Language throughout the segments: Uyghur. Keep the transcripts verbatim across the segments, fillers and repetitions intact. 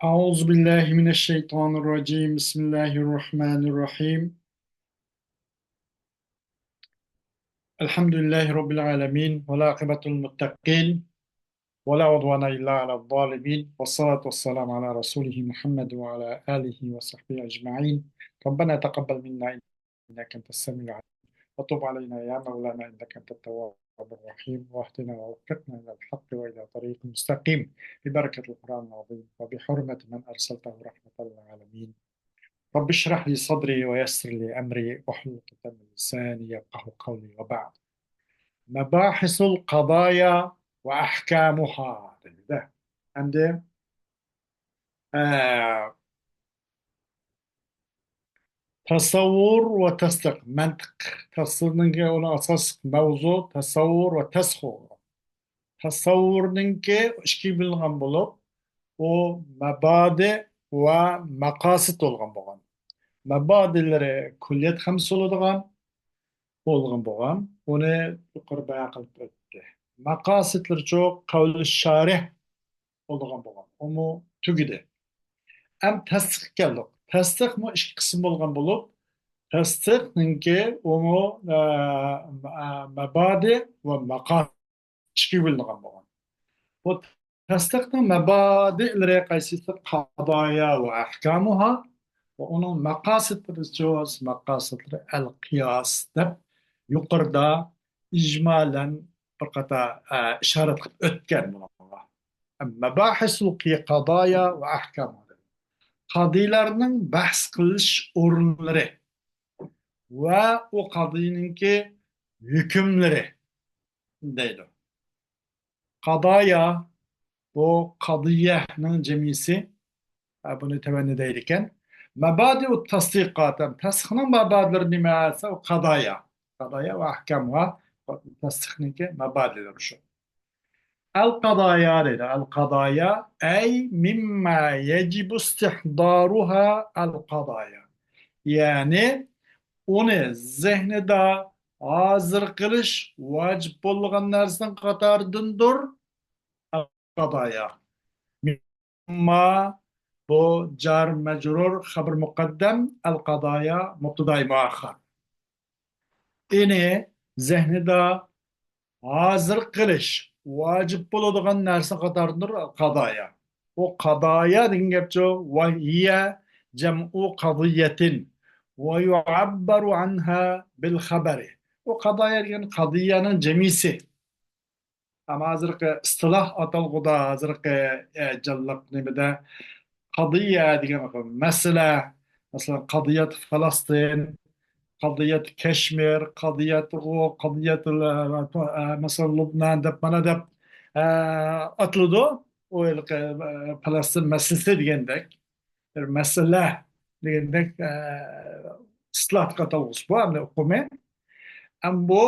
أعوذ بالله من الشيطان الرجيم. بسم الله الرحمن الرحيم. الحمد لله رب العالمين، والعاقبة للمتقين، ولا عدوان إلا على الظالمين، والصلاة والسلام على رسوله محمد وعلى آله وصحبه أجمعين. ربنا تقبل منا إنك أنت السميع العليم، وتب علينا يا مولانا إنك أنت التواب الرحيم، واهدنا ووفقنا إلى الحق وإلى طريق مستقيم، ببركة القرآن العظيم وبحرمة من أرسلته رحمة للعالمين. رب اشرح لي صدري ويسر لي أمري واحلل عقدة من لساني يفقهوا قولي وبعد. مباحث القضايا وأحكامها دەيدۇ. ئەمدى، ئە، تەسەۋۋۇر ۋە تەستىق، مەنتىق. تەستىقنىڭكى ئۇنىڭ ئاساسلىق مەۋزۇ تەسەۋۋۇر ۋە تەسخۇ. تەسەۋۋۇرنىڭكى ئىككىگە بۆلۈنگەن بولۇپ، ئۇ مەبادىئ ۋە مەقاسىد بولغان بولغان. مەبادىئلىرى كۈللىيەت خەمسە بولىدىغان، بولغان بولغان. ئۇنى يۇقىرى بايان قىلىپ ئۆتتى. مەقاسىدلىرىچۇ قەۋلى شارىھ بولىدىغان بولغان. ئۇمۇ تۈگىدى. ئەم تەستىققا كەلدۇق. تەستىقمۇ ئىككى قىسىم بولغان بولۇپ، تەستىقنىڭكى ئۇمۇ، ئە، ئە، مەبادىئ ۋە مەقاسىد ئىككىگە بۆلۈنگەن بولغان. بۇ تەستىقنىڭ مەبادىئلىرى قايسى؟ قادايا ۋە ئەھكامۇھا ۋە ئۇنىڭ مەقاسىدلىرى، مەقاسىدلىرى ئەل قىياس دەپ يۇقىرىدا ئىجمالەن بىر قاتار، ئە، ئىشارەت قىلىپ ئۆتكەن بۇنىڭغا. مەباھىسۇل قادايا ۋە ئەھكامۇھا. قاضىيلارنىڭ بەھس قىلىش ئورۇنلىرى ۋە ئۇ قاضىينىڭكى ھۆكۈملىرى دەيدۇ. قادايا، بۇ قادىيەنىڭ جەمئىسى، ئە، بۇنى تۆۋەندە دەيدىكەن. مەبادىئۇ تەستىقات، تەستىقنىڭ مەبادىلىرى نېمە دېسە، ئۇ قادايا. قادايا ۋە ئەھكامۇھا، تەستىقنىڭكى مەبادىلىرى شۇ. ئەل قادايا دەيدۇ. ئەل قادايا، ئەي مىمما يەجىبۇ ئىستىھدارۇھا ئەل قادايا. يەنى ئۇنى زېھنىدا ھازىر قىلىش ۋاجىپ بولغان نەرسىنىڭ قاتارىدىندۇر. ئەل قادايا. مىمما، بۇ جار مەجرۇر، خەبەر مۇقەددەم، ئەل قادايا مۇبتىدائى مۇئەخخەر. ئېنى زېھنىدا ھازىر قىلىش ۋاجىپ بولىدىغان نەرسە قاتارىدۇر قادايا. ئۇ قادايا دېگەن گەپچۇ، ۋە ھىيە جەمئۇ قەزىيەتىن ۋە يۇئەببەرۇ ئەنھا بىل خەبەرى. ئۇ قادايا دېگەن قەزىيەنىڭ جەمئىسى. ئەمما ھازىرقى ئىستىلاھ ئاتالغۇدا، ھازىرقى، ئە، جانلىق نېمىدە قەزىيە دېگەن مەسىلە، مەسىلەن، قەزىيەت فەلەستىن، قەزىيەت كەشمىر، قەزىيەت ئۇ، قەزىيەت، ئە، مەسىلەن، لۇبنان دەپ، مانا دەپ، ئە، ئاتىلىدۇ. ئۇ ھېلىقى، ئە، پەلەستىن مەسىلىسى دېگەندەك، بىر مەسىلە دېگەندەك، ئە، ئىستىلاھلىق ئاتالغۇسى بۇ، ئەمدى ئۇقۇمى. ئەمما بۇ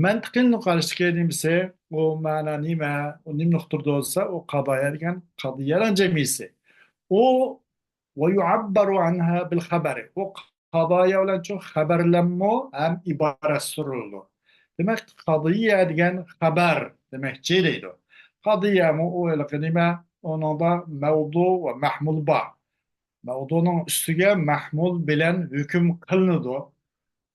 مەنتىقىي نۇقتىدىكى نېمىسى، ئۇ مەنا نېمە، ئۇ نېمىنى ئۇقتۇرىدۇ دېسە، ئۇ قەزىيە دېگەن قەزىيەنىڭ جەمئىسى. ئۇ ۋە يۇئەببەرۇ ئەنھا بىل خەبەرى. ئۇ قەزىيە بىلەن چوڭ خەبەرلەنمۇ ھەم ئىبارەتلەشتۈرۈلىدۇ. دېمەك، قەزىيە دېگەن خەبەر دېمەكچى دەيدۇ. قەزىيەمۇ ئۇ ھېلىقى نېمە، ئۇنىڭدا مەۋزۇ ۋە مەھمۇل بار. مەۋزۇنىڭ ئۈستىگە مەھمۇل بىلەن ھۆكۈم قىلىنىدۇ.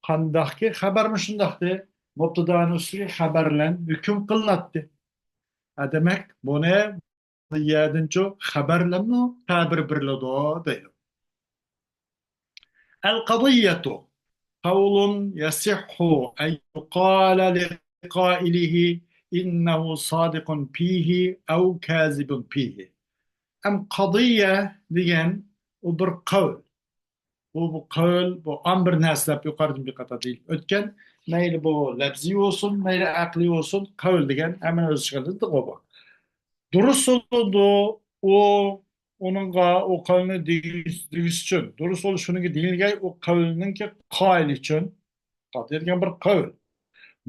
قانداقكى خەبەرمۇ شۇنداقتى. مۇبتىدانىڭ ئۈستىگە خەبەر بىلەن ھۆكۈم قىلىناتتى. ھە، دېمەك، بۇنى يەردىنچۇ خەبەرلەرمۇ تەبىر بېرىلىدۇ دەيدۇ. القضية قول يصح أن يقال لقائله إنه صادق فيه أو كاذب فيه. ئەم قەزىيە دېگەن ئۇ بىر قەۋل. بۇ، بۇ قەۋل، بۇ ئام بىر نەرسە دەپ يۇقىرىدىن بىر قاتار دېيىلىپ ئۆتكەن. مەيلى بۇ لەپزىي بولسۇن، مەيلى ئەقلىي بولسۇن، قەۋل دېگەن ھەممىنىڭ ئۆز ئىشىغا بۇ. دۇرۇس بولىدۇ، ئۇ، ئۇنىڭغا ئۇ قەۋلنى دېگۈس-، دېگۈسى ئۈچۈن. دۇرۇس بولۇشى شۇنىڭغا دېگىلگەي ئۇ قەۋلنىڭكى قائىلى ئۈچۈن. قەزىيە دېگەن بىر قەۋل.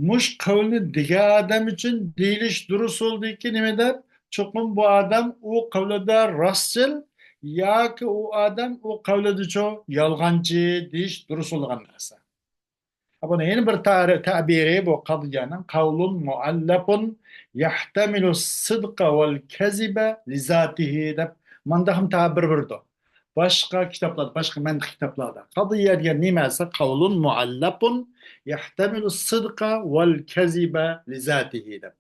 مۇش قەۋلنى دېگەن ئادەم ئۈچۈن دېيىلىش دۇرۇس بولىدىكى نېمە دەپ؟ چوقۇم بۇ ئادەم ئۇ قەۋلىدە راستچىل ياكى ئۇ ئادەم ئۇ قەۋلىدىچۇ يالغانچى دېيىش دۇرۇس بولىدىغان نەرسە. بۇنىڭ يەنە بىر تەرى-، تەبىرى بۇ قەزىيەنىڭ قەۋلۇن مۇئەللەقۇن يەھتەمىلۇ سىدقە ۋەل كەزىبە لىزاتىھى دەپ مانداقمۇ تەبىر بېرىدۇ. باشقا كىتابلاردا، باشقا مەنتىق كىتابلاردا. قەزىيە دېگەن نېمە دېسە، قەۋلۇن مۇئەللەپۇن يەھتەمىلۇ سىدقە ۋەل كەزىبە لىزاتىھى دەپ.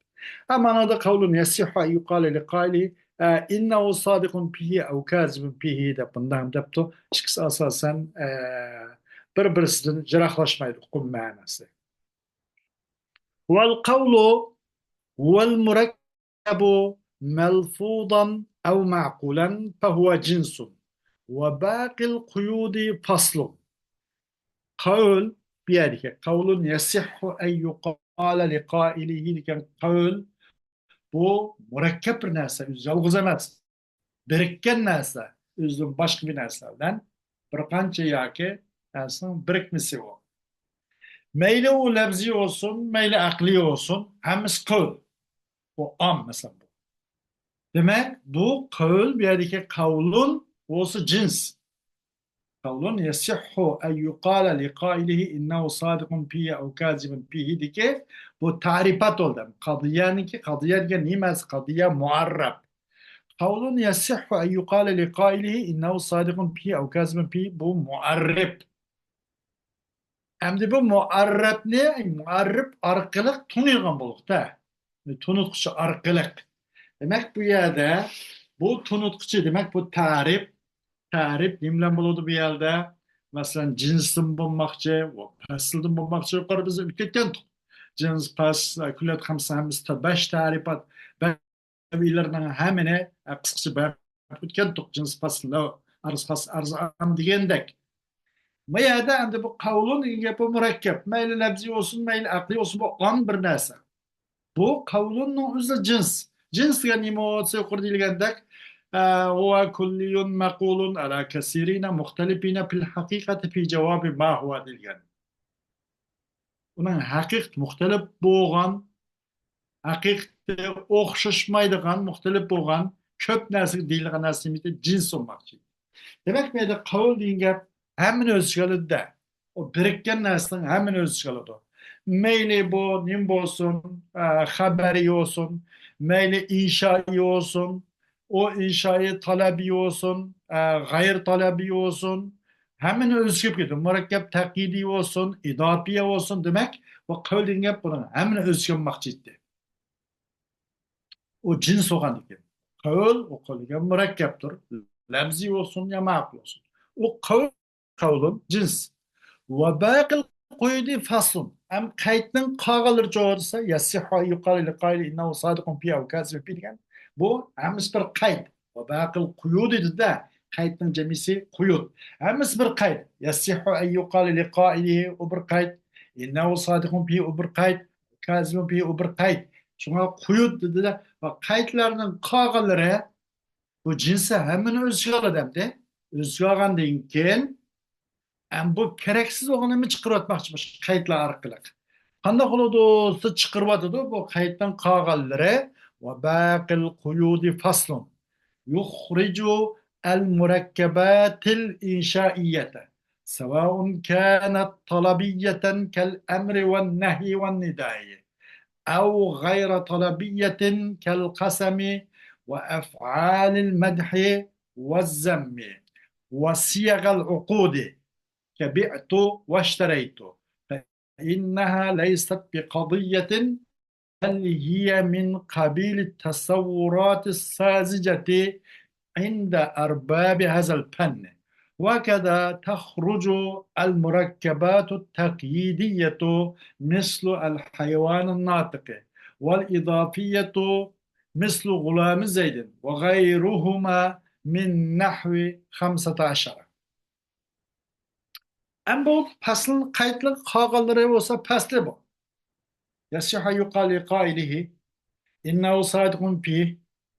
ئەمما مانادا قەۋلۇن يەسىھھۇ ئەن يۇقالە لىقائىلىھى، ئە، ئىننەھۇ سادىقۇن فىھى ئەۋ كازىبۇن فىھى دەپ بۇنداق دەپتۇ. ئىككىسى ئاساسەن، ئە، بىر-بىرسىدىن يىراقلاشمايدۇ ئۇقۇم مەنىسى. ۋەل قەۋلۇ ۋەل مۇرەككەبۇ مەلفۇزەن ئەۋ مەئقۇلەن فەھۇۋە جىنسۇن ۋە باقىل قۇيۇدى فەسلۇن. قەۋل، بۇ يەردىكى قەۋلۇن يەسىھھۇ ئەن يۇقالە لىقائىلىھى دېگەن قەۋل، بۇ مۇرەككەپ بىر نەرسە، ئۆزى يالغۇز ئەمەس. بىرىككەن نەرسە، ئۆزىدىن باشقا بىر نەرسىلەر بىلەن بىر قانچە ياكى نەرسىنىڭ بىرىكمىسى ئۇ. مەيلى ئۇ لەپزىي بولسۇن، مەيلى ئەقلىي بولسۇن، ھەممىسى قەۋل. بۇ ئام، مەسىلەن، بۇ. دېمەك، بۇ قەۋل، بۇ يەردىكى قەۋلۇن بولسا جىنس. قەۋلۇن يەسىھھۇ ئەن يۇقالە لىقائىلىھى ئىننەھۇ سادىقۇن فىھى ئەۋ كازىبۇن فىھىدىكى بۇ تەرىپات بولدى. قەزىيەنىڭكى، قەزىيە دېگەن نېمە دېسە، قەزىيە مۇئەررەپ. قەۋلۇن يەسىھھۇ ئەن يۇقالە لىقائىلىھى ئىننەھۇ سادىقۇن فىھى ئەۋ كازىبۇن فىھى، بۇ مۇئەررەپ. ئەمدى بۇ مۇئەررەپنى، مۇئەررەپ ئارقىلىق تونۇيدىغان بولدۇق-تە. تونۇتقۇچى ئارقىلىق. دېمەك، بۇ يەردە بۇ تونۇتقۇچى، دېمەك، بۇ تەرىپ. تەرىپ نېمە بىلەن بولىدۇ بۇ يەردە؟ مەسىلەن، جىنستىن بولماقچى، ۋە پەسىلدىن بولماقچى. يۇقىرىدا بىز ئۆتۈپ كەتكەنتۇق. جىنس، پەس، كۈللىيەت خەمسە، ھەممىسى بەش تەرىپات. بەش ئىلىرنىڭ ھەممىنى، ئە، قىسقىچە بايان ئۆتكەنتۇق. جىنس، پەسىل، ئەرز، خاس، ئەرز، ئام دېگەندەك. بۇ يەردە ئەمدى بۇ قەۋلۇن دېگەن گەپ، بۇ مۇرەككەپ. مەيلى لەپزىي بولسۇن، مەيلى ئەقلىي بولسۇن، بۇ ئام بىر نەرسە. بۇ قەۋلۇننىڭ ئۆزى جىنس. جىنس دېگەن نېمە بولسا، يۇقىرىدا دېيىلگەندەك، ئە، ھۇۋە كۇللىيۇن مەقۇلۇن ئەلا كەسىرىنە مۇختەلىفىنە فىل ھەقىقەتى فى جاۋابى ما ھۇۋە دېيىلگەن. ئۇنىڭ ھەقىقىتى مۇختەلىپ بولغان، ھەقىقىتى ئوخشاشمايدىغان، مۇختەلىپ بولغان كۆپ نەرسىگە دېيىلىدىغان نەرسە نېمە؟ جىنس بولماقچى. دېمەك، بۇ يەردە قەۋل دېگەن گەپ ھەممىنى ئۆز ئىچىگە ئالىدۇ-دە. ئۇ بىرىككەن نەرسىنىڭ ھەممىنى ئۆز ئىچىگە ئالىدۇ. مەيلى بۇ نېمە بولسۇن، ئە، خەبەرىي بولسۇن، مەيلى ئىنشائىي بولسۇن، ئۇ ئىنشائىي تەلەبىي بولسۇن، ئە، غەيرىي تەلەبىي بولسۇن، ھەممىنى ئۆز ئىچىگە ئېلىدۇ. مۇرەككەپ تەقيىدىي بولسۇن، ئىزاپىي بولسۇن، دېمەك، بۇ قەۋل دېگەن گەپ بۇنىڭ ھەممىنى ئۆز ئىچىگە ئالماقچى ئىدى. ئۇ جىنس بولغاندىكىن. قەۋل، ئۇ قەۋل دېگەن مۇرەككەپتۇر. لەپزىي بولسۇن يا مەقۇل بولسۇن. ئۇ قەۋل، قەۋلۇن جىنس. ۋە باقىل قۇيۇدى فەسلۇن. ئەم قەيتنىڭ قالغانلىرىچۇ دېسە، يەسىھھۇ ئەن يۇقالە لىقائىلىھى ئىننەھۇ سادىقۇن فىھى ئەۋ كازىبۇن فىھى دېگەن. بۇ ھەممىسى بىر قەيت. ۋە باقىل قۇيۇدى دېدى-دە، قەيتنىڭ جەمئىسى قۇيۇد. ھەممىسى بىر قەيت. يەسىھھۇ ئەن يۇقالە لىقائىلىھى، ئۇ بىر قەيت. ئىننەھۇ سادىقۇن فىھى، ئۇ بىر قەيت. كازىبۇن فىھى، ئۇ بىر قەيت. شۇڭا قۇيۇد دېدى-دە، ۋە قەيتلەرنىڭ قالغانلىرى، بۇ جىنسى ھەممىنى ئۆز ئىچىگە ئالىدۇ ئەمدى. ئۆز ئىچىگە ئالغاندىن كېيىن، ئەم، بۇ كېرەكسىز بولغىنىنى چىقىرىۋەتمەكچى مۇشۇ قەيتلەر ئارقىلىق. قانداق بولىدۇ دېسە، چىقىرىۋاتىدۇ، بۇ قەيتنىڭ قالغانلىرى، ۋە باقىل قۇيۇدى فەسلۇن. يۇخرىجۇ ئەل مۇرەككەباتىل ئىنشائىيەتە، سەۋائۇن كانەت تەلەبىيەتەن كەل ئەمرى ۋەن نەھيى ۋەن نىدائى، ئەو غەيرە تەلەبىيەتىن كەل قەسەمى ۋە ئەفئالىل مەدھى ۋە زەممى ۋە سىيەغەل ئۇقۇدى، كبعت واشتريت، فإنها ليست بقضية، بل هي من قبيل التصورات الساذجة عند أرباب هذا الفن. وكذا تخرج المركبات التقييدية مثل الحيوان الناطق، والإضافية مثل غلام زيد، وغيرهما من نحو خمسة عشر. ئەمما بۇ پەسلىنىڭ قەيتلىرى قالغانلىرى بولسا پەسلى بۇ. يەسىھھۇ يۇقالە لىقائىلىھى، ئىننەھۇ سادىقۇن فىھى،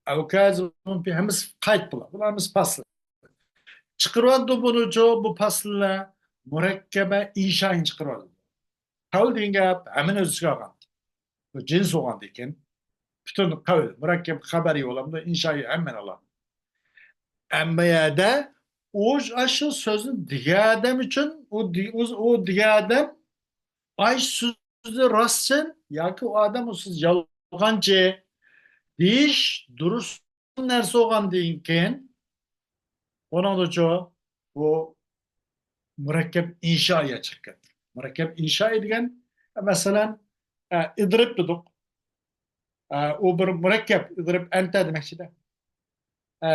ئەۋ كازىبۇن فىھى، ھەممىسى قەيت بۇلار. بۇلار ھەممىسى پەسلى. چىقىرىۋاتىدۇ بۇنىچۇ، بۇ پەسىللەر مۇرەككەبە ئىنشائىينى چىقىرىۋاتىدۇ. قەۋل دېگەن گەپ ھەممىنى ئۆز ئىچىگە ئالغان. بۇ جىنس بولغاندىكىن، پۈتۈن قەۋل، مۇرەككەب خەبەرىي بولامدۇ، ئىنشائىي ھەممىنى ئالىدۇ. ئەمما يەردە ئۇ، ئاشۇ سۆزنى دېگەن ئادەم ئۈچۈن، ئۇ دې-، ئۇ، ئۇ دېگەن ئادەم ئاشۇ سۆزنى راستچىل ياكى ئۇ ئادەم ئۇ سۆز يالغانچى دېيىش دۇرۇس نەرسە بولغاندىن كېيىن، ئۇنىڭدىچۇ بۇ مۇرەككەپ ئىنشائىيە چىقىپ كەتتى. مۇرەككەپ ئىنشائىيە دېگەن، مەسىلەن، ئە، ئىدرىب دېدۇق. ئە، ئۇ بىر مۇرەككەپ، ئىدرىب ئەنتە دېمەكچىدە. ئە،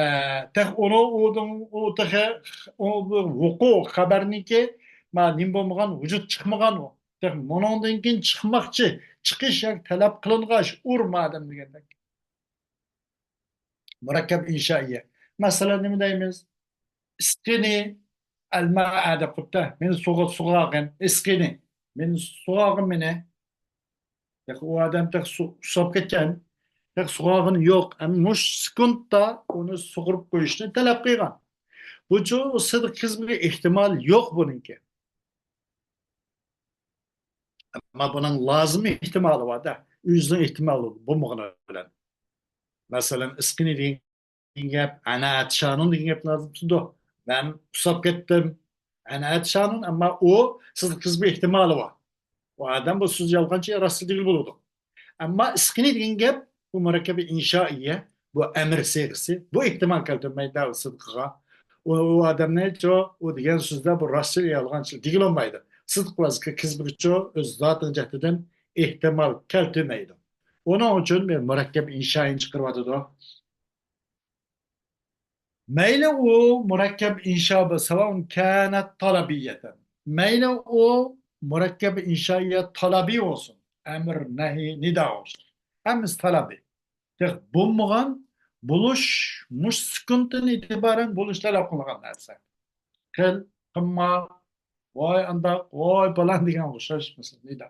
تېخى ئۇنى، ئۇدىن، ئۇ تېخى، ئۇ بىر ۋۇقۇ خەبەرنىڭكى، ما، نېمە بولمىغان، ۋۇجۇد چىقمىغان ئۇ. تېخى مۇنىڭدىن كېيىن چىقماقچى، چىقىش ياكى تەلەپ قىلىنغاچ، ئۇر مادەم دېگەندەك. مۇرەككەپ ئىنشائىيە. مەسىلەن، نېمە دەيمىز؟ ئىسقىنى ئەلماء دەپ قويۇپتۇ. مېنى سۇغا-، سۇغارغىن، ئىسقىنى. مېنى سۇغارغىن مېنى. تېخى ئۇ ئادەم تېخى سۇ-، سۇساپ كەتكەن. تېخى سۇغارغىنى يوق. ئەمما مۇشۇ سېكۇنتتا ئۇنى سۇغۇرۇپ قويۇشنى تەلەپ قىلغان. بۇچۇ سىدىق كىزىمگە ئېھتىمال يوق بۇنىڭكى. ئەمما بۇنىڭ لازىم ئېھتىمالى بار-دە. ئۆزىنىڭ ئېھتىمالى بولمىغىنى بىلەن. مەسىلەن، ئىسقىنى دېگەن گەپ، ئەنە ئەتىشانۇن دېگەن گەپ لازىم تۇتىدۇ. مەن ئۇسساپ كەتتىم. ئەنە ئەتىشانۇن، ئەمما ئۇ سىدىق كىزىمگە ئېھتىمالى بار. ئۇ ئادەم بۇ سۆز يالغانچى، راستچى دېگىلى بولىدۇ. ئەمما ئىسقىنى دېگەن گەپ، بۇ مۇرەككەبى ئىنشائىيە، بۇ ئەمىر سىيغىسى، بۇ ئېھتىمال كەلتۈرمەيدۇ سىدىقىغا. ئۇ، ئۇ ئادەمنىچۇ، ئۇ دېگەن سۆزدە بۇ راستچىل يالغانچىل دېگىلى بولمايدۇ. سىدىق ۋە كىزىبچۇ ئۆز زاتىنىڭ جەھىتىدىن ئېھتىمال كەلتۈرمەيدۇ. ئۇنىڭ ئۈچۈن بىر مۇرەككەب ئىنشائىينى چىقىرىۋاتىدۇ. مەيلى ئۇ مۇرەككەب ئىنشا بولسا، سەۋائۇن كانەت تالابىيەتەن. مەيلى ئۇ مۇرەككەب ئىنشائىيە تالابىي بولسۇن. ئەمر، نەھى، نىدا بولسۇن. ھەممىسى تالابىي. تېخى بولمىغان بولۇش، مۇشۇ سېكۇنتتىن ئېتىبارەن بولۇش تەلەپ قىلىنغان نەرسە. قىل، قىلما، ۋاي ئانداق، ۋاي پالان دېگەنگە ئوخشاش مەسىلەن نىدا.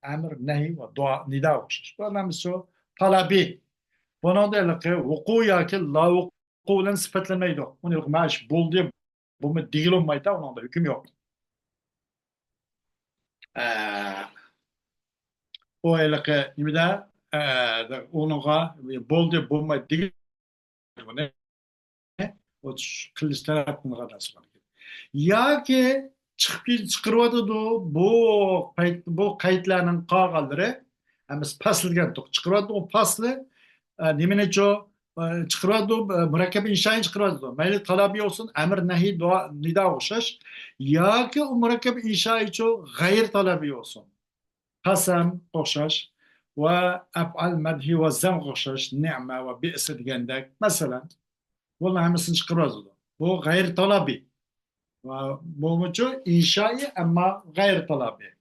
ئەمر، نەھى ۋە دۇئا، نىدا ئوخشاش. بۇ ھەممىسى تالابىي. بۇنىڭدا ھېلىقى ۋۇقۇ ياكى لا ۋۇقۇ بىلەن سۈپەتلىمەيدۇ. ئۇنى ھېلىقى ماش بولدى، بۇمۇ دېگىلى بولمايدۇ، ئۇنىڭدا ھۆكۈم يوق. ئە، ئۇ ھېلىقى نېمىدە، ئە، ئۇنىڭغا بولدى، بولمايدۇ دېگىلى بۇنى ئۇ قىلىش تەلەپ قىلىنغان نەرسە بار. ياكى چىقىپ كېتىپ چىقىرىۋاتىدۇ، بۇ قەيت، بۇ قەيتلەرنىڭ قالغانلىرى ھەممىسى پەسىل دېگەن توق چىقىرىۋاتىدۇ، ئۇ پەسلى، ئە، نېمىنىچۇ، ئە، چىقىرىۋاتىدۇ، ئە، مۇرەككەب ئىنشائىنى چىقىرىۋاتىدۇ. مەيلى تالابىي بولسۇن، ئەمر، نەھى، دۇئا، نىدا ئوخشاش، ياكى ئۇ مۇرەككەب ئىنشائىچۇ غەيرىي تالابىي بولسۇن. قەسەم ئوخشاش ۋە ئەپئال مەدھى ۋە زەم ئوخشاش، نىئمە ۋە بىئسە دېگەندەك. مەسىلەن، بۇلارنىڭ ھەممىسىنى چىقىرىۋاتىدۇ. بۇ غەيرىي تالابىي. ۋە بۇمۇچۇ ئىنشائىي، ئەمما غەيرىي تالابىي.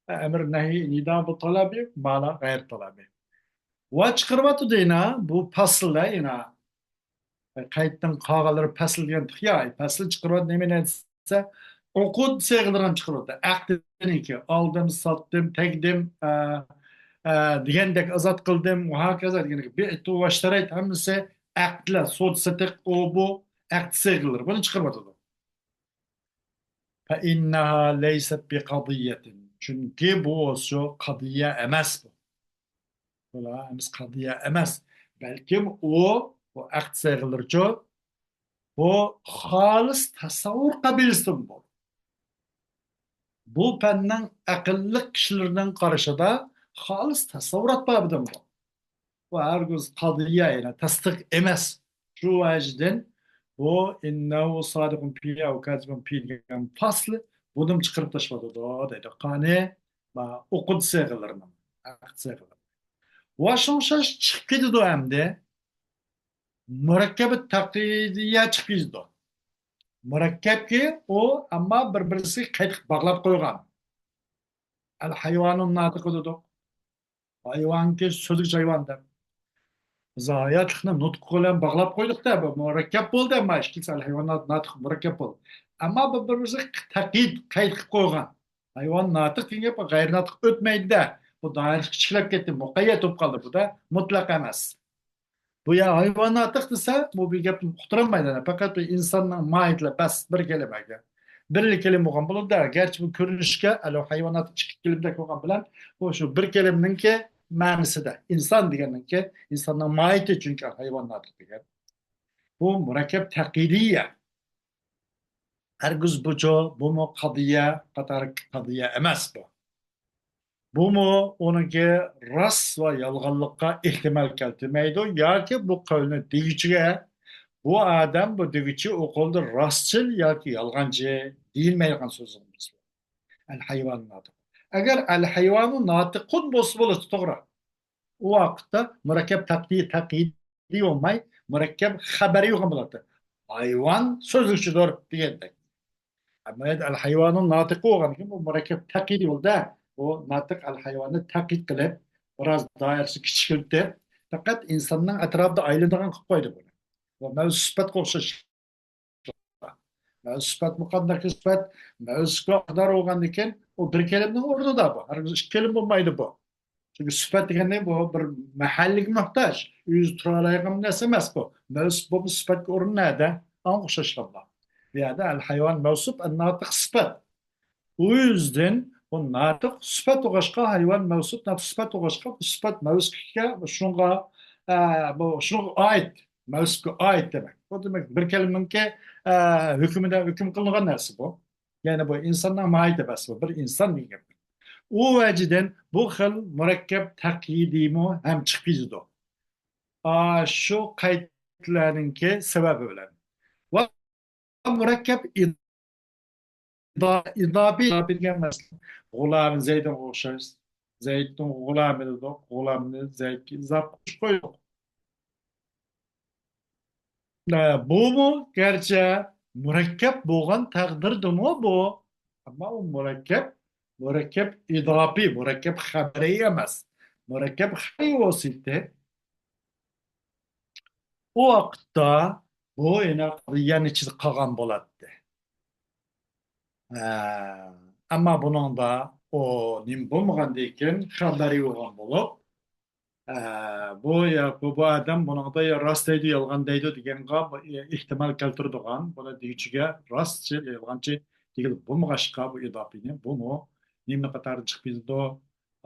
ئەمر، نەھى، نىدا بۇ تالابىي، مانا غەيرىي تالابىي. ۋە چىقىرىۋاتىدۇ يەنە بۇ پەسىلدە يەنە قەيتتىن قالغانلىرى پەسىل دېگەن تېخى يا، پەسىل چىقىرىۋاتىدۇ نېمىنى دېسە، ئوقۇد سىيغىلىرىنى چىقىرىۋاتىدۇ. ئەقدىنىڭكى، ئالدىم، ساتتىم، تەگدىم، ئە، ئە، دېگەندەك ئازاد قىلدىم، ۋە ھاكازا دېگەندەك، بىئتۇ ۋە شەرەيت ھەممىسى ئەقدلەر، سودا سېتىق، ئۇ بۇ ئەقد سىيغىلىرى. بۇنى چىقىرىۋاتىدۇ. فإنها ليست بقضية. چۈنكى بۇ شۇ قەزىيە ئەمەس بۇ. بۇلار ئەمەس قەزىيە ئەمەس. بەلكىم ئۇ، بۇ ئەقد سىيغىلىرىچۇ، بۇ خالىس تەسەۋۋۇر قابىلىسىدىن بۇ. بۇ پەننىڭ ئەقىللىق كىشىلىرىنىڭ قارىشىدا خالىس تەسەۋۋۇرات بابىدىن بۇ. بۇ ھەرگىز قەزىيە، يەنى تەستىق ئەمەس. شۇ ۋەجىدىن بۇ إنه صادق فيها أو كاذب فيها دېگەن پەسلى بۇنىمۇ چىقىرىپ تاشلىۋاتىدۇ دەيدۇ. قانى، ما، ئوقۇد سىيغىلىرىنىڭ، ئەقد سىيغىلىرى. ۋە شۇڭا ئوخشاش چىقىپ كېتىدۇ ئەمدى. مۇرەككەبى تەقىدىيە چىقىپ كېتىدۇ. مۇرەككەپكى ئۇ، ئەمما بىر-بىرسىگە قەيت قىلىپ باغلاپ قويغان. ئەل ھايۋانۇن ناتىق دېدۇق. ھايۋانكى سۆزلىگۈچى ھايۋان دەپ. بىز ھاياتلىقنى نۇتۇق بىلەن باغلاپ قويدۇق-دە، بۇ مۇرەككەپ بولدى، ئەمما ئىككىلىسى ئەل ھايۋان ناتىق مۇرەككەپ بولدى. ئەمما بىر-بىرسىگە تەقىيد، قەيت قىلىپ قويغان. ھايۋان ناتىق دېگەن گەپ غەيرىي ناتىق ئۆتمەيدۇ-دە. بۇ دائىرىسى كىچىكلەپ كەتتى، مۇقەييەت بولۇپ قالدى بۇ-دە، مۇتلەق ئەمەس. بۇ يا ھايۋان ناتىق دېسە، بۇ بىر گەپنى ئۇقتۇرالمايدۇ. پەقەت بىر ئىنساننىڭ ماھىيىتىلا بەس بىر كەلىمىگە. بىرلا كەلىمە بولغان بولىدۇ-دە، گەرچە بۇ كۆرۈنۈشكە ئەلۇ ھايۋان ناتىق ئىككى كەلىمىدەك بولغان بىلەن، بۇ شۇ بىر كەلىمىنىڭكى مەنىسىدە، ئىنسان دېگەننىڭكى، ئىنساننىڭ ماھىيىتى چۈنكى ھايۋان ناتىق دېگەن. بۇ مۇرەككەپ تەقىدىيە. ھەرگىز بۇچۇ، بۇمۇ قەزىيە قاتارى قەزىيە ئەمەس بۇ. بۇمۇ ئۇنىڭكى راست ۋە يالغانلىققا ئېھتىمال كەلتۈرمەيدۇ ياكى بۇ قەۋلنى دېگۈچىگە بۇ ئادەم، بۇ دېگۈچى ئۇ قولدا راستچىل ياكى يالغانچى دېيىلمەيدىغان سۆزىمىز. ئەل ھايۋانۇ ناتىق. ئەگەر ئەل ھايۋانۇ ناتىقۇن بولسا بولىدۇ، توغرا. ئۇ ۋاقىتتا مۇرەككەپ تەقدىي-، تەقيىدىي بولماي، مۇرەككەپ خەبەرىي بولغان بولاتتى. ھايۋان سۆزلىگۈچىدۇر دېگەندەك. ئەمما ئەل ھايۋانۇ ناتىقۇ بولغاندىكىن، بۇ مۇرەككەپ تەقيىدىي بولدى. بۇ ناتىق ئەل ھايۋاننى تەقيىد قىلىپ، بىراز دائىرىسىنى كىچىكلىتىپ، پەقەت ئىنساننىڭ ئەتراپىدا ئايلىنىدىغان قىلىپ قويدى بۇنى. بۇ مەۋجۇت سۈپەتكە ئوخشاش. مەۋجۇت سۈپەتمۇ قانداق سۈپەت؟ مەۋجۇتقا ئاقدار بولغاندىكىن، ئۇ بىر كەلىمىنىڭ ئورنىدا بۇ. ھەرگىز ئىككى كەلىمە بولمايدۇ بۇ. چۈنكى سۈپەت دېگەننى بۇ بىر مەھەللىگە موھتاج، ئۆزى تۇرالايدىغان نەرسە ئەمەس بۇ. مەۋجۇت بولمىسا سۈپەتكە ئورۇن نەدە؟ ئاڭغا ئوخشاشلا. بۇ يەردە ئەل ھايۋان مەۋسۇپ، ئەن ناتىق سۈپەت. ئۇ يۈزدىن بۇ ناتىق سۈپەت بولغاچقا، ھايۋان مەۋسۇپ، ناتىق سۈپەت بولغاچقا، بۇ سۈپەت مەۋسۇپكە، شۇنىڭغا، ئە، بۇ، شۇنىڭغا ئائىت، مەۋسۇپكە ئائىت دېمەك. بۇ دېمەك، بىر كەلىمىنىڭكى، ئە، ھۆكمىدە ھۆكۈم قىلىنغان نەرسە بۇ. يەنى بۇ ئىنساننىڭ ماھىيىتى ئەمەس بۇ، بىر ئىنسان دېگەن گەپ. ئۇ ۋەجىدىن بۇ خىل مۇرەككەپ تەقيىدىيمۇ ھەم چىقىپ كېتىدۇ. ئاشۇ قەيتلەرنىڭكى سەۋەبى بىلەن. ۋە مۇرەككەپ ئىدا-، ئىداپىي، ئىداپىي دېگەن مەسىلەن، غۇلام زەيدىنغا ئوخشاش. زەيدنىڭ غۇلامى دېدۇق، غۇلامنى زەيدكە ئىزاپە قوشۇپ قويدۇق. ئە، بۇمۇ گەرچە مۇرەككەپ بولغان تەقدىردىمۇ بۇ، ئەمما ئۇ مۇرەككەپ، مۇرەككەپ ئىداپىي، مۇرەككەپ خەبەرىي ئەمەس. مۇرەككەپ خەبەرىي بولسىدى، ئۇ ۋاقىتتا بۇ يەنە قەزىيەنىڭ ئىچىدە قالغان بولاتتى. ئە، ئەمما بۇنىڭدا ئۇ نېمە بولمىغاندىكىن، خەبەرىي بولغان بولۇپ، ئە، بۇ يا، بۇ، بۇ ئادەم بۇنىڭدا يا راست دەيدۇ، يالغان دەيدۇ دېگەنغا بۇ ئېھتىمال كەلتۈرىدىغان، بۇنى دېگۈچىگە راستچى، يالغانچى دېگىلى بولمىغاچقا، بۇ ئىداپىنى، بۇمۇ نېمىنىڭ قاتارىدىن چىقىپ كېتىدۇ؟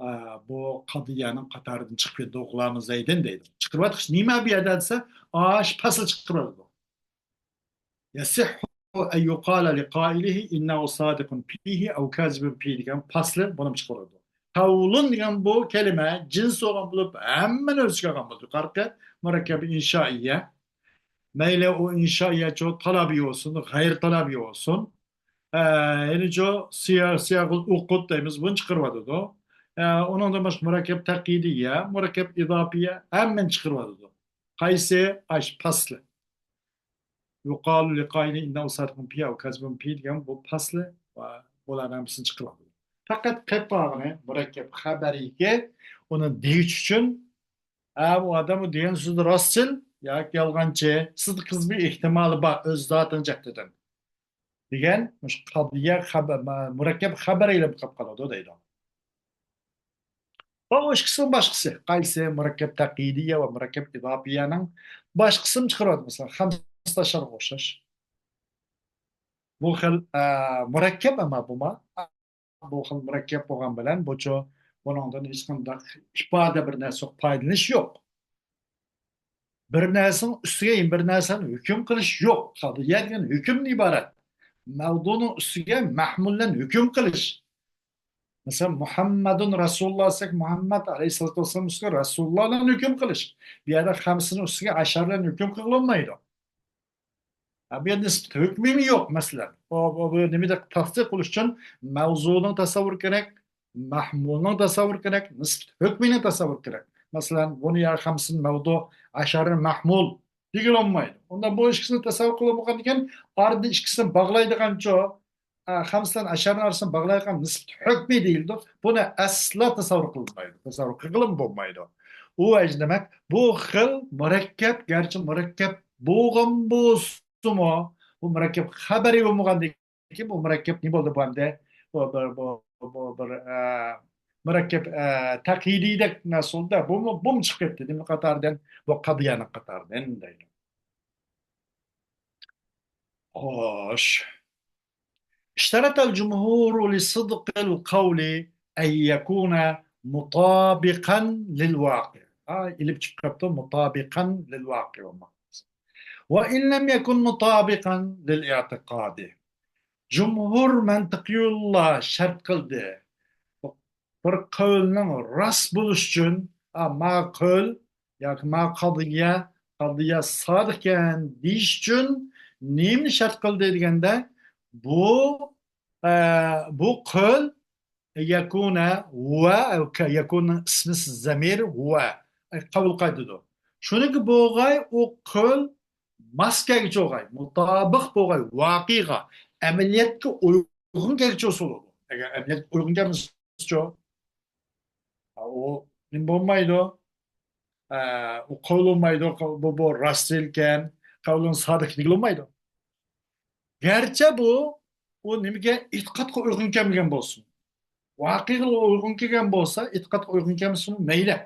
ئە، بۇ قەزىيەنىڭ قاتارىدىن چىقىپ كېتىدۇ، غۇلامى زەيدىن دەيدۇ. چىقىرىۋاتقۇچى نېمە بۇ يەردە دېسە، ئاشۇ پەسىل چىقىرىۋاتىدۇ. يەسىھھۇ ئەن يۇقالە لىقائىلىھى ئىننەھۇ سادىقۇن فىھى ئەۋ كازىبۇن فىھى دېگەن پاسلى بۇنى چىقىرىدۇ. قەۋلۇن دېگەن بۇ كەلىمە جىنس بولغان بولۇپ، ھەممىنى ئۆز ئىچىگە ئالغان بولىدۇ. يۇقىرىقى مۇرەككەب ئىنشائىيە. مەيلى ئۇ ئىنشائىيەچۇ تالابىي بولسۇن، غەيرىي تالابىي بولسۇن. ئە، يەنىچۇ سىيا-، سىياغۇل ئۇقۇد دەيمىز، بۇنى چىقىرىۋاتىدۇ. ئە، ئۇنىڭدىن باشقا مۇرەككەب تەقيىدىيە، مۇرەككەب ئىداپىيە، ھەممىنى چىقىرىۋاتىدۇ. قايسى؟ ئاش پاسلى. يۇقالۇ لىقائىلىھى ئىننەھۇ سادىقۇن فىھى ئەۋ كازىبۇن فىھى دېگەن بۇ پاسلى ۋە بۇلارنىڭ ھەممىسىنى چىقىرىۋاتىدۇ. پەقەت قېلىپ قالغىنى مۇرەككەپ خەبەرىيگە ئۇنى دېگۈچ ئۈچۈن، ھە، بۇ ئادەم بۇ دېگەن سۆزى راستچىل ياكى يالغانچى، سىدىق كىزىبى ئېھتىمالى بار ئۆز زاتىنىڭ جەھىتىدىن دېگەن مۇشۇ قەزىيە خەبە-، مۇرەككەپ خەبەرىيلىرى قېلىپ قالىدۇ دەيدۇ. بۇ ئىككىسىنىڭ باشقىسى. قايسى؟ مۇرەككەپ تەقيىدىيە ۋە مۇرەككەپ ئىداپىيەنىڭ باشقىسىنى چىقىرىۋاتىدۇ. مەسىلەن، خەمسە ئەشەرغا ئوخشاش. بۇ خىل، ئە، مۇرەككەپ، ئەمما بۇما، بۇ خىل مۇرەككەپ بولغان بىلەن بۇچۇ بۇنىڭدىن ھېچقانداق ئىپادە، بىر نەرسە يوق، پايدىلىنىش يوق. بىر نەرسىنىڭ ئۈستىگە يەنە بىر نەرسىنى ھۆكۈم قىلىش يوق. قەزىيە دېگەن ھۆكۈمدىن ئىبارەت. مەۋزۇنىڭ ئۈستىگە مەھمۇللەرنى ھۆكۈم قىلىش. مەسىلەن، مۇھەممەدۇن رەسۇلۇللاھ دېسەك، مۇھەممەد ئەلەيھىسسالاتۇ ۋەسسالام ئۈستىگە رەسۇلۇللاھلارنى ھۆكۈم قىلىش. بۇ يەردە خەمسىنىڭ ئۈستىگە ئەشەرىلەرنى ھۆكۈم قىلغىلى بولمايدۇ. ھە، بۇ يەردە نىسبەت ھۆكمىمۇ يوق، مەسىلەن. بۇ، بۇ، بۇ نېمىدە تەستىق قىلىش ئۈچۈن مەۋزۇنىڭ تەسەۋۋۇرى كېرەك، مەھمۇلنىڭ تەسەۋۋۇرى كېرەك، نىسبەت ھۆكمىنىڭ تەسەۋۋۇرى كېرەك. مەسىلەن، بۇنى يا خەمسىن مەۋزۇ ئەشەرىل مەھمۇل دېگىلى بولمايدۇ. ئۇندا بۇ ئىككىسىنى تەسەۋۋۇر قىلىپ بولغاندىن كېيىن، ئارىدىن ئىككىسىنى باغلايدىغانچۇ، ئە، خەمسىلەن ئەشەرنىڭ ئارىسىنى باغلايدىغان نىسبەت ھۆكمى دېيىلىدۇ. بۇنى ئەسلا تەسەۋۋۇر قىلىنمايدۇ، تەسەۋۋۇر قىلغىلىمۇ بولمايدۇ. ئۇ ۋەجىدە دېمەك، بۇ خىل مۇرەككەپ، گەرچە مۇرەككەپ بولغان بولسىمۇ، بۇ مۇرەككەپ خەبەرىي بولمىغاندىن كېيىن، بۇ مۇرەككەپ نېمە بولدى بۇ ئەمدى؟ بۇ بىر، بۇ، بۇ بىر، ئە، مۇرەككەپ، ئە، تەقيىدىيدەك نەرسە بولدى. بۇمۇ، بۇمۇ چىقىپ كەتتى. نېمە قاتاردىن؟ بۇ قەزىيەنىڭ قاتارىدىن دەيدۇ. خوش. اشترط الجمهور لصدق القول أن يكون مطابقا للواقع. ھا، ئېلىپ چىقىپ قاپتۇ، مۇتابىقەن لىل ۋاقىئ بولماق. وإن لم يكن مطابقا للاعتقاد. جۇمھۇر مەنتىقىيۇللار شەرت قىلدى. بىر قەۋلنىڭ راست بولۇش ئۈچۈن، ئا، ما قەۋل ياكى ما قەزىيە قەضىيە سادىق ئىكەن دېيىش ئۈچۈن نېمىنى شەرت قىلدى دېگەندە، بۇ، ئە، بۇ قەۋل يەكۇنە ھۇۋە، يەكۇننىڭ ئىسمى زەمىر ھۇۋە، قەۋل قايتىدۇ. شۇنىڭكى بولغاي، ئۇ قەۋل ماس كەلگۈچى بولغاي، مۇتابىق بولغاي، ۋاقىئغا، ئەمەلىيەتكە ئۇيغۇن كەلگۈچى بولسا بولىدۇ. ئەگەر ئەمەلىيەتكە ئۇيغۇن كەلمىسىچۇ؟ ئۇ نېمە بولمايدۇ؟ ئە، ئۇ قەۋل بولمايدۇ، بۇ، بۇ راست دېگىلى، قەۋلىن سادىق دېگىلى بولمايدۇ. گەرچە بۇ، ئۇ نېمىگە، ئېتىقادقا ئۇيغۇن كەلمىگەن بولسۇن، ۋاقىئغا ئۇيغۇن كەلگەن بولسا، ئېتىقادقا ئۇيغۇن كەلمىسۇن، مەيلى.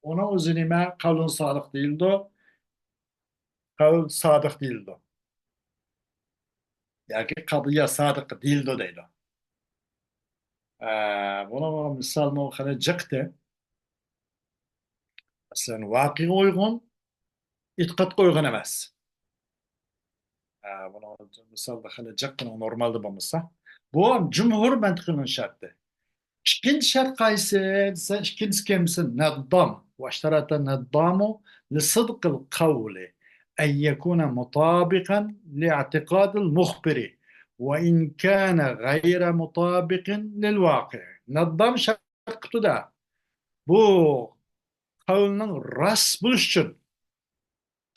ئۇنىڭ ئۆزى نېمە؟ قەۋلۇن سادىق دېيىلىدۇ. قەۋل سادىق دېيىلىدۇ. ياكى قەضىيە سادىق دېيىلىدۇ دەيدۇ. ئە، بۇنىڭغا مىسالمۇ خېلى جىقتى. مەسىلەن، ۋاقىئغا ئۇيغۇن، ئېتىقادقا ئۇيغۇن ئەمەس. ئە، بۇنىڭ مىسالدا خېلى جىق، بۇنىڭ نورمالدا بولمىسا. بۇ جۇمھۇر مەنتىقىنىڭ شەرتى. ئىككىنچى شەرت قايسى دېسە، ئىككىنچىسى كىمسى؟ نەددام. واشترط النَّدّامُ لِصِدْقِ الْقَوْلِ أَنْ يَكُونَ مُطَابِقًا لِاعْتِقَادِ الْمُخْبِرِ وَإِنْ كَانَ غَيْرَ مُطَابِقٍ لِلْوَاقِعِ. نەددام شەرت قىپتۇ-دە، بۇ قەۋلنىڭ راست بولۇشى ئۈچۈن،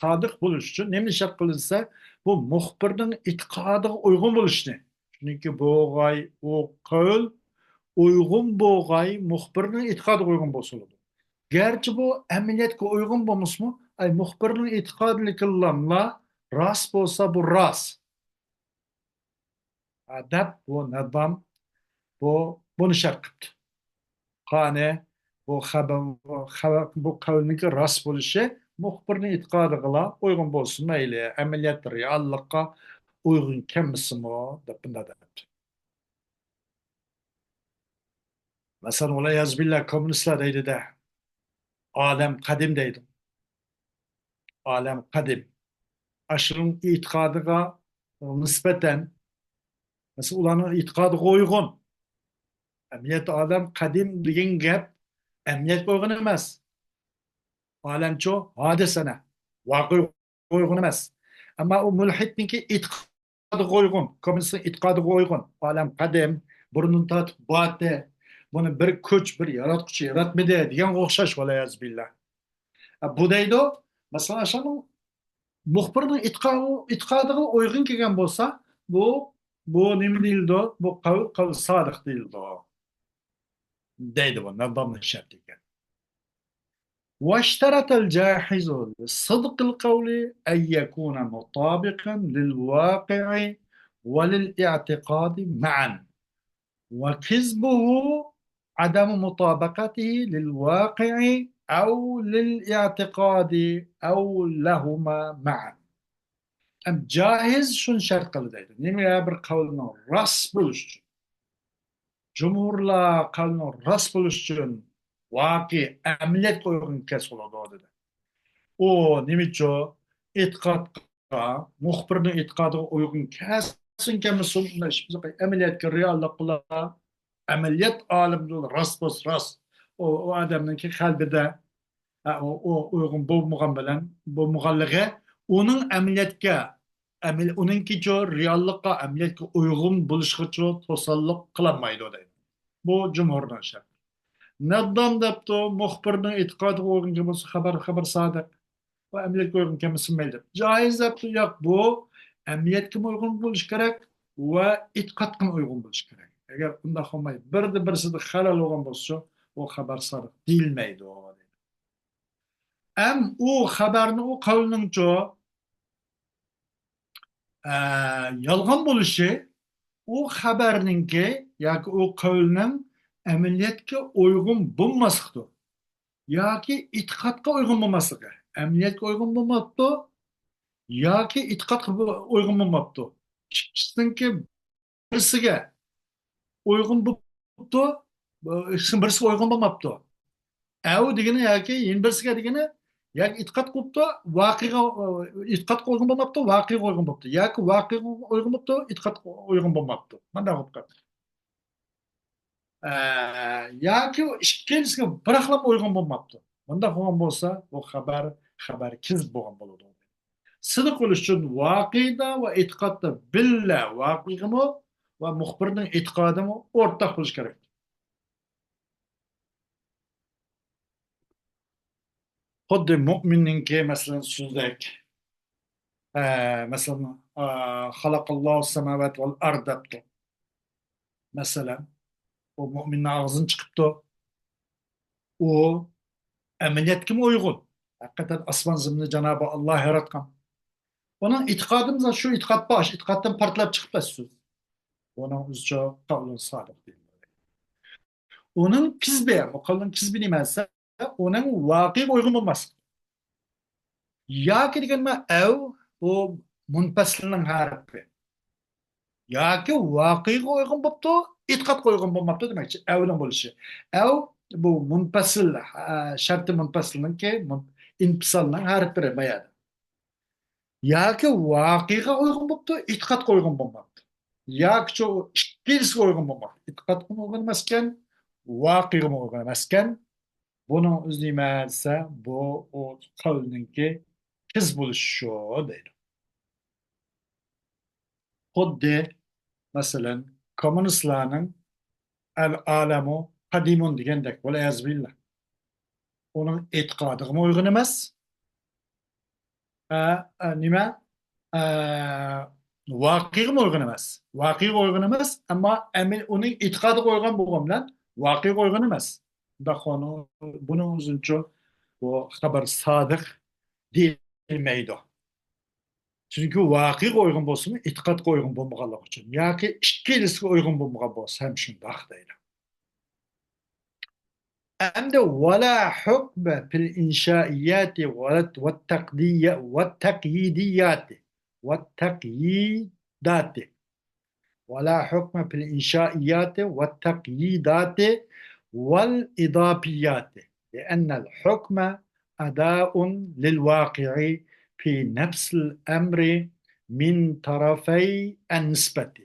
سادىق بولۇش ئۈچۈن نېمىنى شەرت قىلدى دېسە، بۇ مۇخبىرنىڭ ئېتىقادىغا ئۇيغۇن بولۇشنى. چۈنكى بولغاي ئۇ قەۋل ئۇيغۇن بولغاي مۇخبىرنىڭ ئېتىقادىغا ئۇيغۇن بولسا بولىدۇ. گەرچە بۇ ئەمەلىيەتكە ئۇيغۇن بولمىسىمۇ، ئەي، مۇخبىرنىڭ ئېتىقادىدىكىلاملا راست بولسا، بۇ راست. دەپ بۇ نەددام بۇ، بۇنى شەرت قىپتۇ. قانى بۇ خەۋەر، خەۋەر، بۇ قەۋلنىڭكى راست بولۇشى مۇخبىرنىڭ ئېتىقادىغىلا ئۇيغۇن بولسۇن مەيلى، ئەمەلىيەت رېئاللىققا ئۇيغۇن كەلمىسىمۇ، دەپ بۇنداق دەپتۇ. مەسىلەن، ۋەلىيەزۇبىللا، كوممۇنىستلار دەيدۇ-دە، ئالەم قەدىم دەيدۇ. ئالەم قەدىم. ئاشۇنىڭ ئېتىقادىغا نىسبەتەن، مەسىلەن، ئۇلارنىڭ ئېتىقادىغا ئۇيغۇن. ئەمەلىيەتتە ئالەم قەدىم دېگەن گەپ ئەمەلىيەتكە ئۇيغۇن ئەمەس. ئالەمچۇ؟ ھادىسە، ۋاقىئ ئۇيغۇن ئەمەس. ئەمما ئۇ مۇلھىدنىڭكى ئېتىقادىغا ئۇيغۇن، كوممۇنىستنىڭ ئېتىقادىغا ئۇيغۇن. ئالەم قەدىم، بۇرۇندىن تارتىپ بارتى، بۇنى بىر كۈچ، بىر ياراتقۇچى ياراتمىدى دېگەنگە ئوخشاش، ۋەلىيەزۇبىللا. ئە، بۇ دەيدۇ، مەسىلەن، ئاشۇنىڭ مۇخبىرنىڭ ئېتىقا-، ئېتىقادىغا ئۇيغۇن كەلگەن بولسا، بۇ، بۇ نېمە دېيىلىدۇ؟ بۇ قەۋل، قەۋل سادىق دېيىلىدۇ. دەيدۇ بۇ، نەددامنىڭ شەرتى ئىكەن. واشترط الجاحظ لصدق القول أن يكون مطابقا للواقع وللاعتقاد معا، وكذبه عدم مطابقته للواقع أو للاعتقاد أو لهما معا. ئەم، جاھىز شۇنى شەرت قىلدى دەيدۇ. نېمە؟ بىر قەۋلنىڭ راست بولۇشى ئۈچۈن. جۇمھۇرلار قەۋلنىڭ راست بولۇشى ئۈچۈن ۋاقىئ ئەمەلىيەتكە ئۇيغۇن كەلسە بولىدۇ دېدى. ئۇ نېمىچۇ؟ ئېتىقادقا، مۇخبىرنىڭ ئېتىقادىغا ئۇيغۇن كەلسۇن كەلمىسۇن، ئەمەلىيەتكە، رېئاللىققىلا، ئەمەلىيەت ئالىمىدا راست بولسا راست. ئۇ، ئۇ ئادەمنىڭكى قەلبىدە، ھە، ئۇ، ئۇ ئۇيغۇن بولمىغان بىلەن، بولمىغانلىقى ئۇنىڭ ئەمەلىيەتكە، ئەمەل-، ئۇنىڭكىچۇ رېئاللىققا، ئەمەلىيەتكە ئۇيغۇن بولۇشىغىچۇ توساللىق قىلالمايدۇ دەيدۇ. بۇ جۇمھۇرنىڭ شەرتى. نەددام دەپتۇ، مۇخبىرنىڭ ئېتىقادىغا ئۇيغۇن بولسا خەۋەر، خەۋەر سادىق. ۋە ئەمەلىيەتكە ئۇيغۇن كەلمىسە مەيلى دەپ. جاھىز دەپتۇ، ياق، بۇ ئەمەلىيەتكىمۇ ئۇيغۇن بولۇشى كېرەك ۋە ئېتىقادقىمۇ ئۇيغۇن بولۇشى كېرەك. ئەگەر ئۇنداق بولماي، بىرىدە بىرسىدە خەلەل بولغان بولسىچۇ، ئۇ خەۋەر سادىق دېيىلمەيدۇ. ئەم ئۇ خەۋەرنى ئۇ قەۋلنىڭچۇ، ئە، يالغان بولۇشى ئۇ خەۋەرنىڭكى ياكى ئۇ قەۋلنىڭ ئەمەلىيەتكە ئۇيغۇن بولماسلىقتۇر. ياكى ئېتىقادقا ئۇيغۇن بولماسلىقى. ئەمەلىيەتكە ئۇيغۇن بولماپتۇ، ياكى ئېتىقادقا بۇ-، ئۇيغۇن بولماپتۇ. ئىككىسىنىڭكى بىرسىگە ئۇيغۇن بوپتۇ، ئىككىسىنىڭ بىرسىگە ئۇيغۇن بولماپتۇ. ئەۋ دېگىنى ياكى يەنە بىرسىگە دېگىنى، ياكى ئېتىقاد قىلىپتۇ، ۋاقىئغا، ئېتىقادقا ئۇيغۇن بولماپتۇ، ۋاقىئغا ئۇيغۇن بوپتۇ. ياكى ۋاقىئغا ئۇيغۇن بوپتۇ، ئېتىقادقا ئۇيغۇن بولماپتۇ. مانداق بولۇپ قالدى. ئە، ياكى ئىككىنچىسىگە بىراقلا ئۇيغۇن بولماپتۇ. مۇنداق بولغان بولسا، بۇ خەۋەر خەۋەر كېزىپ بولغان بولىدۇ. سىدىق بولۇش ئۈچۈن ۋاقىدا ۋە ئېتىقادتا بىللە ۋاقىغىمۇ ۋە مۇخبىرنىڭ ئېتىقادىمۇ ئورتاق بولۇشى كېرەك. خۇددى مۇئمىننىڭكى، مەسىلەن، سۆزدەك، ئە، مەسىلەن، ئە، «خەلەقەللاھۇ سەماۋاتى ۋەل ئەرد» دەپتۇ. مەسىلەن، ئۇ مۇئمىننىڭ ئاغزىدىن چىقىپتۇ. ئۇ ئەمەلىيەتكىمۇ ئۇيغۇن. ھەقىقەتەن ئاسمان زېمىننى جانابى ئاللاھ ياراتقان. ئۇنىڭ ئېتىقادىمۇ شۇ ئېتىقاد بار، شۇ ئېتىقادتىن پارتلاپ چىقىپلا سۆز. بۇنىڭ ئۆزىچە قەۋلۇن سادىق دېيىلىدۇ. ئۇنىڭ كىزبى، مۇقەللىن كىزبى نېمە دېسە، ئۇنىڭ ۋاقىغا ئۇيغۇن بولماسلىق. ياكى دېگەن مەن ئەۋ، بۇ مۇنپەسىلنىڭ ھەرپى. ياكى ۋاقىغا ئۇيغۇن بوپتۇ، ئېتىقادقا ئۇيغۇن بولماپتۇ دېمەكچى، ئەۋنىڭ بولۇشى. ئەۋ، بۇ مۇنپەسىل، ئە، شەرتى مۇنپەسىلنىڭكى، مۇن-، ئىنپىسالنىڭ ھەرپلىرى ما يەردە. ياكى ۋاقىغا ئۇيغۇن بوپتۇ، ئېتىقادقا ئۇيغۇن بولماپتۇ. ياكى شۇ ئىككىلىسىگە ئۇيغۇن بولماپتۇ. ئېتىقادقىمۇ ئۇيغۇن ئەمەسكەن، ۋاقىغىمۇ ئۇيغۇن ئەمەسكەن. بۇنىڭ ئۆزى نېمە دېسە، بۇ ئۇ قەۋلنىڭكى كىز بولۇشى شۇ دەيدۇ. خۇددى، مەسىلەن، كوممۇنىستلارنىڭ «ئەل ئالەمۇ قەدىمۇن» دېگەندەك، ۋەلئىيازۇ بىللا. ئۇنىڭ ئېتىقادىغىمۇ ئۇيغۇن ئەمەس. ئە، ئە، نېمە؟ ئە، ۋاقىغىمۇ ئۇيغۇن ئەمەس. ۋاقىغا ئۇيغۇن ئەمەس، ئەمما ئەمەل-، ئۇنىڭ ئېتىقادىغا ئۇيغۇن بولغان بىلەن ۋاقىغا ئۇيغۇن ئەمەس. بۇنداق خۇنۇ-، بۇنىڭ ئۈچۈن بۇ خەۋەر سادىق دېيىلمەيدۇ. چۈنكى ۋاقىغا ئۇيغۇن بولسىمۇ، ئېتىقادقا ئۇيغۇن بولمىغانلىقى ئۈچۈن ياكى ئىككىلىسىگە ئۇيغۇن بولمىغان بولسا ھەم شۇنداق دەيدۇ. ئەمدى «ولا حكم في الإنشائيات والتقدي-، والتقييديات، والتقييدات». ولا حكم في الإنشائيات والتقييدات والإضافيات، لأن الحكم أداء للواقع في نفس الأمر من طرفي النسبة،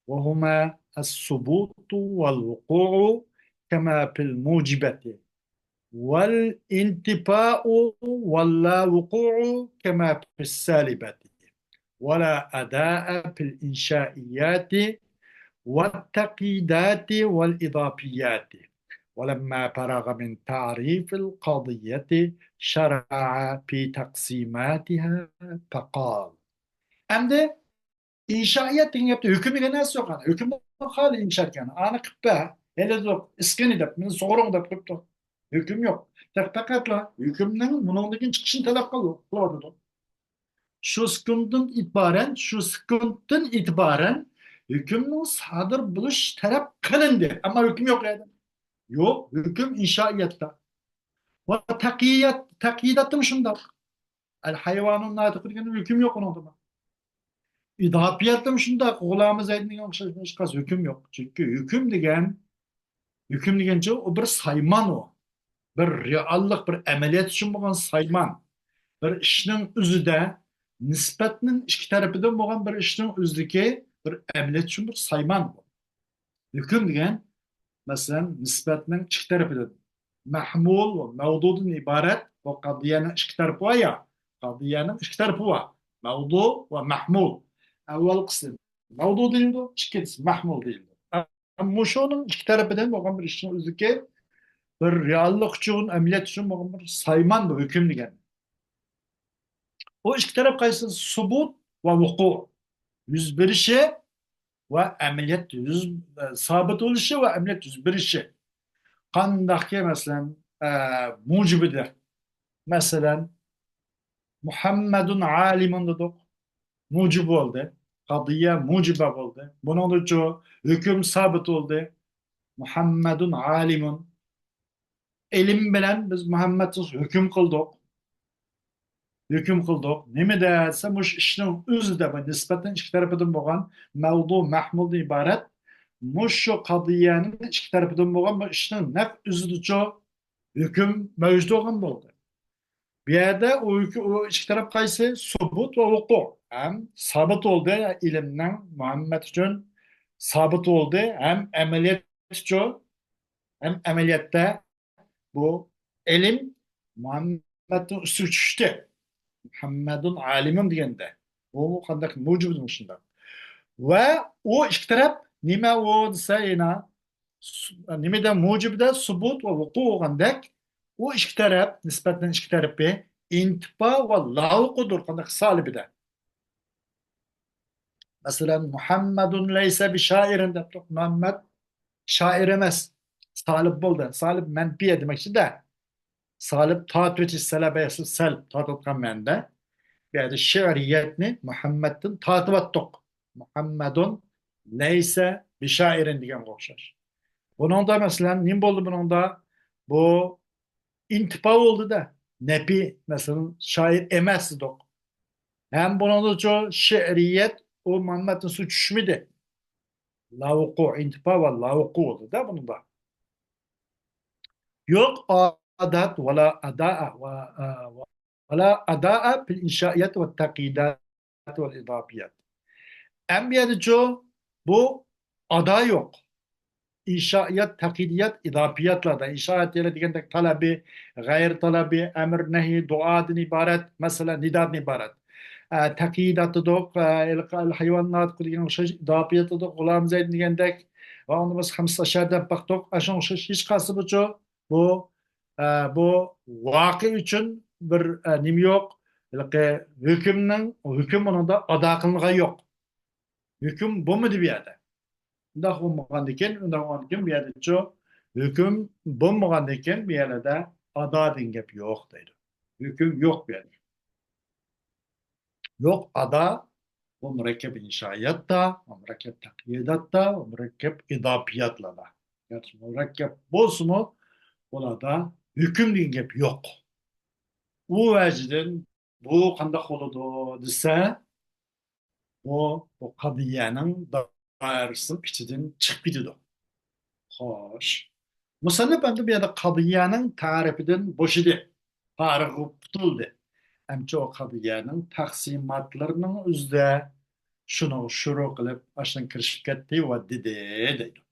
وهما الثبوت والوقوع كما في الموجبة، والانتفاء واللا وقوع كما في السالبة، ولا أداء في الإنشائيات والتقييدات والإضافيات. ولما فرغ من تعريف القضية شرع في تقسيماتها فقال. ئەمدى ئىنشائىيەت دېگەن گەپتە ھۆكۈم دېگەن نەرسە يوق. ھۆكۈمنىڭ خالى ئىنشا ئىكەن. ئانى قىلىپ بەر، ھېلى يوق، ئىسكىنى دەپ، مېنى سۇغۇرۇڭ دەپ قويۇپتۇ. ھۆكۈم يوق. تەك-، پەقەتلا ھۆكۈمنىڭ مۇنىڭدىن كېيىن چىقىشىنى تەلەپ قىلىۋاتىدۇ. شۇ سېكۇنتتىن ئېتىبارەن، شۇ سېكۇنتتىن ئېتىبارەن ھۆكۈمنىڭ سادىر بولۇش تەلەپ قىلىندى. ئەمما ھۆكۈم يوق يەردە. يوق، ھۆكۈم ئىنشائىيەتتە. ۋە تەقىيەت، تەقىيداتتىمۇ شۇنداق. ئەل ھايۋانۇن ناتىقۇ دېگەندە ھۆكۈم يوق ئۇنىڭدىمۇ. ئىداپىيەتتىمۇ شۇنداق، غۇلامى زەيدىن دېگەن ئوخشاش، ئوخشاش ھۆكۈم يوق. چۈنكى ھۆكۈم دېگەن، ھۆكۈم دېگەنچە ئۇ بىر سايمان ئۇ. بىر رېئاللىق، بىر ئەمەلىيەت ئۈچۈن بولغان سايمان. بىر ئىشنىڭ ئۆزىدە نىسبەتنىڭ ئىككى تەرىپىدىن بولغان بىر ئىشنىڭ ئۆزىدىكى بىر ئەمەلىيەت ئۈچۈن بىر سايمان بۇ. ھۆكۈم دېگەن، مەسىلەن، نىسبەتنىڭ ئىككى تەرىپىدىن، مەھمۇل ۋە مەۋدۇدىن ئىبارەت، بۇ قەزىيەنىڭ ئىككى تەرىپى بار يا، قەزىيەنىڭ ئىككى تەرىپى بار، مەۋدۇ ۋە مەھمۇل. ئەۋۋەل قىسىم مەۋدۇ دېيىلىدۇ، ئىككىنچىسى مەھمۇل دېيىلىدۇ. مۇشۇنىڭ ئىككى تەرىپىدىن بولغان بىر ئىشنىڭ ئۆزىدىكى بىر رېئاللىق ئۈچۈن، ئەمەلىيەت ئۈچۈن بولغان بىر سايمان بۇ ھۆكۈم دېگەن. بۇ ئىككى تەرەپ قايسى؟ سۇبۇت ۋە ۋۇقۇ. يۈز بېرىشى ۋە ئەمەلىيەت يۈز، سابىت بولۇشى ۋە ئەمەلىيەت يۈز بېرىشى. قانداقكى، مەسىلەن، ئە، مۇجىبىدە. مەسىلەن، مۇھەممەدۇن ئالىمۇن دېدۇق. مۇجىب بولدى. قەزىيە مۇجىبە بولدى. بۇنىڭدىچۇ ھۆكۈم سابىت بولدى. مۇھەممەدۇن ئالىمۇن. ئىلىم بىلەن بىز مۇھەممەدكە ھۆكۈم قىلدۇق. ھۆكۈم قىلدۇق. نېمە دېسە، مۇشۇ ئىشنىڭ ئۆزىدە بۇ نىسبەتنىڭ ئىككى تەرىپىدىن بولغان مەۋدۇ، مەھمۇلدىن ئىبارەت. مۇشۇ قەزىيەنىڭ ئىككى تەرىپىدىن بولغان بۇ ئىشنىڭ نەق ئۆزىدىچۇ ھۆكۈم مەۋجۇت بولغان بولدى. بۇ يەردە ئۇ، ئۇ ئىككى تەرەپ قايسى؟ سۇبۇت ۋە ۋۇقۇ. ھەم سابىت بولدى، ئىلىمنىڭ مۇھەممەد ئۈچۈن سابىت بولدى، ھەم ئەمەلىيەت ئۈچۈن، ھەم ئەمەلىيەتتە بۇ ئىلىم مۇھەممەد مۇھەممەدنىڭ ئۈستىگە چۈشتى. مۇھەممەدۇن ئالىمۇن دېگەندە. بۇ قانداق مۇجىبىدىن شۇنداق. ۋە ئۇ ئىككى تەرەپ نېمە ئۇ دېسە يەنە سۇ-، نېمىدە مۇجىبىدە سۇبۇت ۋە ۋۇقۇ بولغاندەك، ئۇ ئىككى تەرەپ، نىسبەتنىڭ ئىككى تەرىپى ئىنتىپا ۋە لاۋۇقۇدۇر، قانداق سالىبىدە. مەسىلەن، مۇھەممەدۇن لەيسە بىشائىرىن دەپتۇق. مۇھەممەد شائىر ئەمەس. سالىب بولدى. سالىب مەنپىيە دېمەكچىدە. سالىب تارتىۋېتىش، سەلەبە يەسۇب سەلب، تارتىۋاتقان مەنىدە. بۇ يەردە شېئىرىيەتنى مۇھەممەدتىن تارتىۋاتتۇق. مۇھەممەدۇن لەيسە بىشائىرىن دېگەنگە ئوخشاش. بۇنىڭدا مەسىلەن نېمە بولدى بۇنىڭدا؟ بۇ ئىنتىپا بولدى-دە. نەپى، مەسىلەن، شائىر ئەمەس دېدۇق. ھەم بۇنىڭدىچۇ شېئىرىيەت ئۇ مۇھەممەدنىڭ سۇ چۈشمىدى. لاۋۇقۇ، ئىنتىپا ۋە لاۋۇقۇ بولدى-دە بۇنىڭدا. يوق ئادات ۋە لا ئادائە ۋە، ۋە لا ئادائە فىل ئىنشائىيات ۋە تەقيىدات ۋە ئىزاپىيات. ئەمما بۇ يەردىچۇ بۇ ئادا يوق. ئىنشائىيات، تەقيىدىيات، ئىزاپىياتلاردا. ئىنشائىيات يەنە دېگەندەك تەلەبى، غەيرىي تەلەبى، ئەمر، نەھى، دۇئادىن ئىبارەت، مەسىلەن، نىدادىن ئىبارەت. ئە، تەقيىدات دېدۇق، ئە، ھېلىقى ئەل ھايۋان ناتىقۇ دېگەن ئوخشاش، ئىزاپىيات دېدۇق، غۇلام زەيدىن دېگەندەك. ۋە ئۇنىڭدا بىز خەمسە ئەشەر دەپ باقتۇق. ئاشۇنىڭ ئوخشاش ھېچقايسى بۇچۇ بۇ، ئە، بۇ ۋاقىئ ئۈچۈن بىر، ئە، نېمە يوق. ھېلىقى ھۆكۈمنىڭ، ھۆكۈم ئۇنىڭدا ئادا قىلىنغان يوق. ھۆكۈم بولمىدى بۇ يەردە. ئۇنداق بولمىغاندىكىن، ئۇنداق بولغاندىكىن بۇ يەردىچۇ ھۆكۈم بولمىغاندىكىن بۇ يەردە ئادا دېگەن گەپ يوق دەيدۇ. ھۆكۈم يوق بۇ يەردە. يوق ئادا، بۇ مۇرەككەپ ئىنشائىياتتا، بۇ مۇرەككەپ تەقيىداتتا، بۇ مۇرەككەپ ئىزاپىياتلاردا. گەرچە مۇرەككەپ بولسىمۇ، ئۇلاردا ھۆكۈم دېگەن گەپ يوق. ئۇ ۋەجىدىن بۇ قانداق بولىدۇ دېسە، بۇ، بۇ قەزىيەنىڭ دائىرىسىنىڭ ئىچىدىن چىقىپ كېتىدۇ. خوش. مۇسەننىپ ئەمدى بۇ يەردە قەزىيەنىڭ تەرىپىدىن بوشىدى. پارىغى قۇتۇلدى. ئەمچە ئۇ قەزىيەنىڭ تەقسىماتلىرىنىڭ ئۆزىدە شۇنىڭغا شۇرۇ قىلىپ، ئاشۇنىڭ كىرىشىپ كەتتى ۋە دېدى، دەيدۇ.